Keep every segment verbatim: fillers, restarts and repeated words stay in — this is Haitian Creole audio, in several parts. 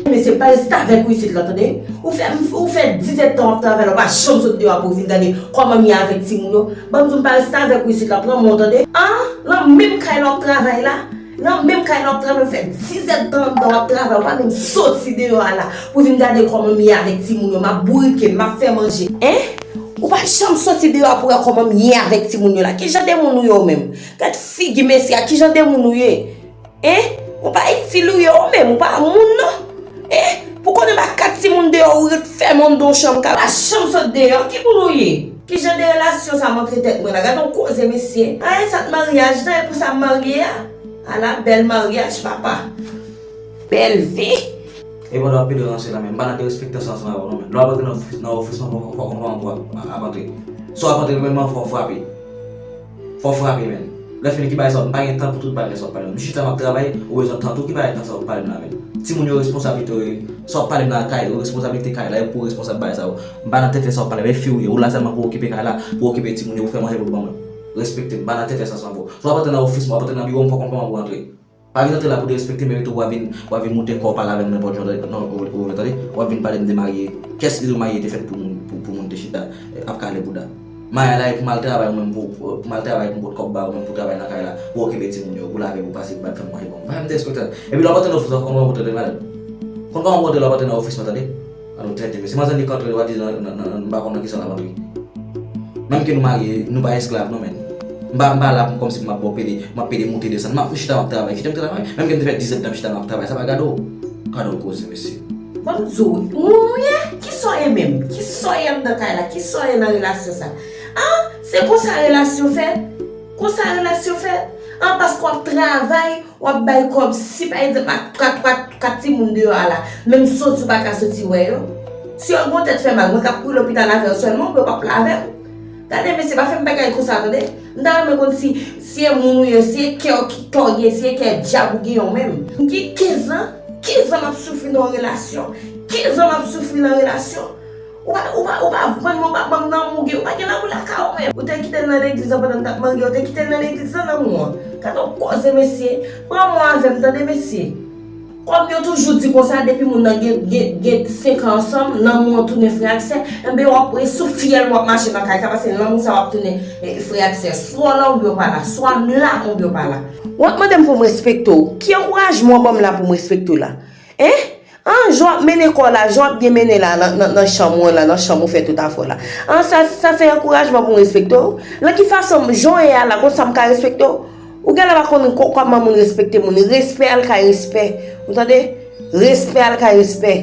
Mesye, pa restavèk ou isit la, tande? Ou fè, ou fè dizèdtan w ap travay la, ou pa janm sot deyò a pou w vin gade kòman m ye avèk timoun yo. Ban m di w, m pa restavèk ou isit la, pran men w, tande? An? Nan menm kay la w ap travay la? Nan menm kay la w ap travay, ou fè dizèdtan anndan w ap travay, ou pa menm soti deyò a la pou w vin gade kòman m ye avèk timoun yo. M ap bourike, m ap fè manje. En? Ou pa janm soti deyò a pou w wè kòman m ye avèk timoun yo la. Ki jan de moun ou ye ou menm? Gad figi mesye a, ki jan de moun ou ye? En? Ou pa itil ou ye ou menm, ou pa moun non. En? Pou konnen ba kat timoun deyò, ou ret fèmen anndan yon chanm kay la, ou pa janm sot deyò, ki moun ou ye? Ki jan de relasyon sa m antre tèt mwen la? Gad yon koze mesye. Anyen sa t maryaj nan, e pou sa m marye a? Ala bèl maryaj papa. Bèl vi. E pandan w ap pede ranse la menm, m pa nan derespekte sa ansanm avè w non menm. Lè w ap antre nan ofis, nan ofis mwen, fò, fò, fò w konprann pou w ap, ap antre. Si w ap antre menm, fò w frape. Fò w frape menm. Lè fini, ki bagay sa w, m pa gen tan pou tout bagay sa w ap pale menm. M chita m ap travay, ou bezwen tan tou, ki bagay tan sa w ap pale m la menm. Timoun yo responsablite yo ye. Sa w ap pale m la kay, responsablite kay la, e pou w responsab bagay sa yo. M pa nan tenten sa w ap pale m, e fi w ye, ou la sèlman pou w okipe kay la, pou w okipe timoun yo, pou w fè manje pou ban mwen. Respekte m, m pa nan tenten sa ansanm avè w. Si w ap antre nan ofis mwen, w ap antre nan biwo m, fò w konn kòman pou w antre. Pa vin antre la pou derespekte m, epi tou w ap vin, w ap vin moute kò w pale avè m nenpòt jan, non, ou, ou, tande? W ap vin pale m de marye. Kiyès ki di w marye te fèt pou moun, pou, pou moun te chita, eh, ap kale bouda? Marye la e pou m al travay ou menm, pou, pou, pou m al travay pou m pot kòb ba ou menm, pou travay nan kay la, pou okipe timoun yo, pou lave, pou pase, pou bay fè manje, bon. Pa janm derespekte sa. Epi lè w ap antre nan ofis la, w konn kòman pou w tande malad. Konn kòman pou w antre lè w ap antre nan ofis mwen, tande? An nou trete mesye. Manzè li kontre li, w a di nan, nan, nan, nan, m pa konn nan kisa l ap antre. Menm ke nou marye, nou pa esklav non, menn. M pa, m pa la pou m kòmsi m ap ba w pede, m ap pede moute desann. M ap chita, m ap travay. Kite m travay. Menm ke m te fè dizèt tan m chita, m ap travay. Sa pa gade w. Gade w koze, mesye. Ban m di w, moun ou ye? Kisa w ye menm? Kisa w ye anndan kay la? Kisa w ye nan relasyon sa? An? Se konsa relasyon fèt? Konsa relasyon fèt? An, paske w ap travay, w ap bay kòb, si pa egzanp, ak kat, kat, kat timoun deyò a la, menm soti w pa ka soti wè yo. Si yo gon tèt fè mal, mwen k ap kouri lopital avè w sèlman, oubyen w p ap lave m. Gade mesye, pa fè m bagay konsa, tande. M ta renmen konn si, si e moun ou ye, si e kè w ki, kè w gen, si e kè dyab ou gen yon menm. M gen kenz an, kenz an m ap soufri nan yon relasyon. Kenz an m ap soufri nan relasyon. Ou pa, ou pa, ou pa konprann mwen, ou pa ban m lanmou, ou gen, ou pa gen lanmou lakay ou menm. Ou te kite l nan legliz lan pandan n t ap marye, ou te kite l nan legliz lan lanmou an. Gade yon koze mesye. Pran mò avè m, tande mesye. Kòm yo toujou di konsa, depi moun nan gen, gen, gen senk an ansanm, lanmou an tounen frè ak sè, enben w ap, e sou fyèl w ap mache nan kay sa, paske lanmou sa w ap tounen, e, frè ak sè. Swa w la oubyen w pa la, swa m la oubyen w pa la. W ap mande m pou m respekte w. Ki ankourajman w ban m la pou m respekte w la? En? An, jan w ap mennen kò w la, jan w ap byen mennen la, nan, nan, nan chanm ou an la, nan chanm ou fè tout afè w la. An, sa, sa se ankourajman pou m respekte w? Nan ki fason, jan w ye a la, konsa m ka respekte w? Ou genlè pa konn ko-, kòman moun respekte moun. Respè al kay respè. Ou tande? Respè al kay respè.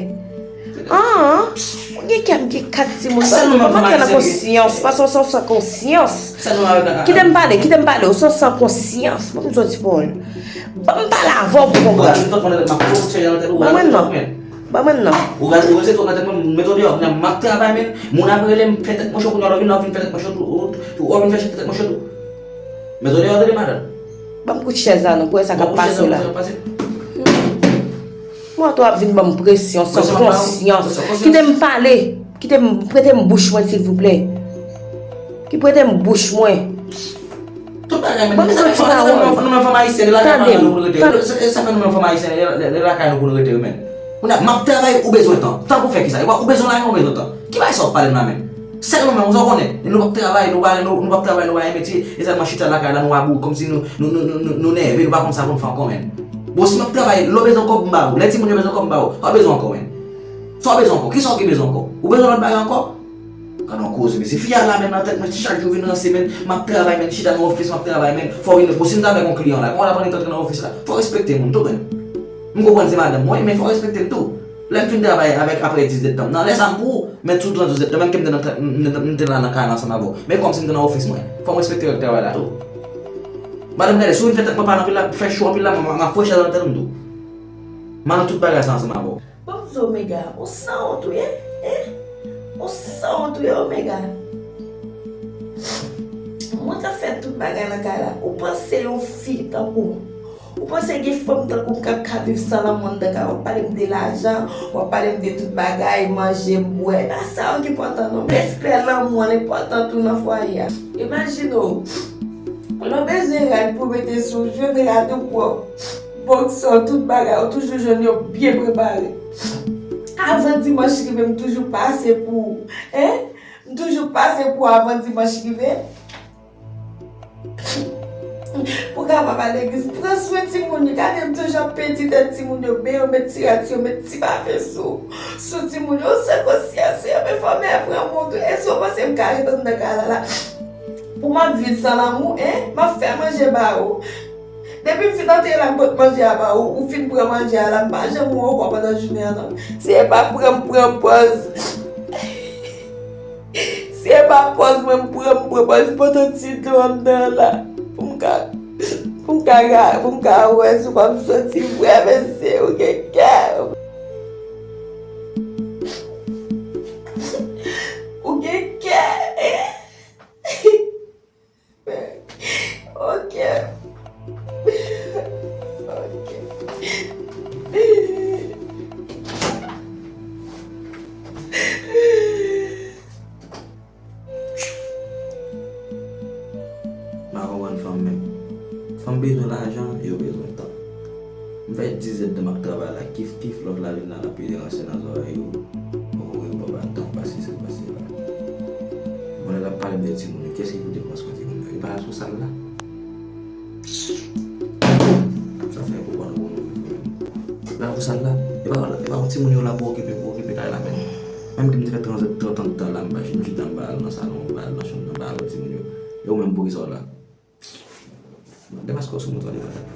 An, ou gen kè m gen kat timoun. Sa nou menm fè m al sèvi. Konsyans, paske w se yon san konsyans. Sa nou avèk la. Kite m pale, kite m pale, ou se yon san konsyans. Ban m di w ti pawòl. Ban m pale avè w pou konprann. Ban mwen non. Ban mwen non. Ou gade, ou rete twòp nan tèt mwen, m mete w deyò. Kounye a, m ap travay, men moun ap rele m, fè tèt mwen cho, kounye a, lè w vin la, w vin fè tèt mwen cho tou, ou, ou, ou vin fè tèt mwen cho tou. Mete w deyò, tande, madanm. Ban m kout chèz la non, pou wè sa k ap pase w la. Ban m kout chèz la, pou wè sa k ap pase. Mwen tou ap vin ban m presyon, san konsyans. Presyon, presyon, presyon. Kite m pale. Kite m, prete m bouch mwen, silvouplè. Ki prete m bouch mwen. Tout bagay, men, sa fè nou menm fanm ayisyen, e lakay nou pou nou rete. Sa fè nou menm fanm ayisyen, e lakay nou pou nou rete, men. Kounye a, m ap travay, ou bezwen tan. Tan pou fè kisa? Ou bezwen lajan, ou bezwen tan. Ki bagay sa w ap pale m la, men? Sèl nou menm, ou sa w konnen. Nou p ap travay, nou pa, nou, nou p ap travay, nou pa gen metye. E sèlman chita lakay la, nou abou, kòmsi nou, nou, nou, nou, nou, nou nève, nou pa konn sa pou n fè ankò, men. Bon, si m ap travay, lè w bezwen kòb, m ba ou. Lè timoun yo bezwen kòb, m ba ou. Sa w bezwen ankò, men? Sa w bezwen ankò? Kisa w ki bezwen ankò? Ou bezwen lòt bagay ankò? Gade yon koze, mesye. Fi a la menm nan tèt mwen, chak jou vin ranse, men. M ap travay, men. Chita nan ofis, m ap travay, men. Fò w vin reponn. Si m t avèk yon kliyan la, kòman l ap annik antre nan ofis la? Fò w respekte moun tou, men. M konprann se madanm mwen, men fò w respekte l tou. Lè m fin travay avèk, apre dizèt tan, m nan lè sa m pou ou, men sou trannde zèt tan, menm ke m te nan, m te, m te la nan kay la ansanm avè w. Men kòmsi m te nan ofis mwen. Fò m respekte règ travay la tou. Madanm, gade, si w vin fè tèt mwen pale anpil la, fè cho anpil la, m, m, m ap fouye chèz la nan tèt m tou. M a nan tout bagay sa ansanm avè w. Ban m di w, Omega, ou sanwont ou ye, en? Ou sanwont ou ye, Omega. Mwen k ap fè tout bagay nan kay la. Ou panse yon fi tankou m? Ou panse gen fanm tankou m k ap ka viv san lanmou anndan kay? W ap pale m de lajan, w ap pale m de tout bagay, manje, bwè. E pa sa yo ki enpòtan non. Respè, lanmou an enpòtan tou nan fwaye a. Imajine w, lè w bezwen rad pou mete sou w, jwenn rad ou pwòp. Bòksè, tout bagay, ou toujou jwenn yo byen prepare. Avan dimanch rive, m toujou pase pou ou. Hein? M toujou pase pou ou avan dimanch rive. Pou kapab al legliz, pran swen timoun yo. Gade m toujou ap penti tèt timoun yo, ben yo met ti rad yo, met ti pafe sou, sou timoun yo. Ou san konsyans, yo men fò mè pran moun tou. Èske w panse m ka ret anndan kay la la? Pou m ap viv san lanmou, en? M ap fè manje ba ou. Depi m fin antre la, m pot manje a ba ou, ou fin pran manje a la, m pa janm wè w ankò pandan jounen an non. Se pa pran m pran pòz. Se pa pòz mwen m pran, m pran pòz pandan ti tan anndan la. Pou m ka, pou m ka, pou m ka wè si w p ap soti vre, mesye, ou gen kè. Ou gen kè. Ok. Ok. M pa konprann fanm menm. Fanm bezwen lajan, yo bezwen tan. M fè dizèt tan m ap travay la, kif kif, lòt la vin la, l ap pede ransè nan zòrèy ou. Ou, ou pa ba tan, pase sa, pase la. Bon, lè l ap pale m de timoun yo, kiyès ki pou depans pou timoun yo? E pa la pou sa l la? Sa fè pou pa nou bon. E pa pou sa l la? E pa, e pa pou timoun yo la pou okipe, pou okipe kay la menm. Menm ke m te fè trant, trant an de tan la, m pa janm chita, m pa al nan salon, m pa al nan chanm, m pa al wè timoun yo. E ou menm, poukisa w la? Demas kò sou mwen, tande pata.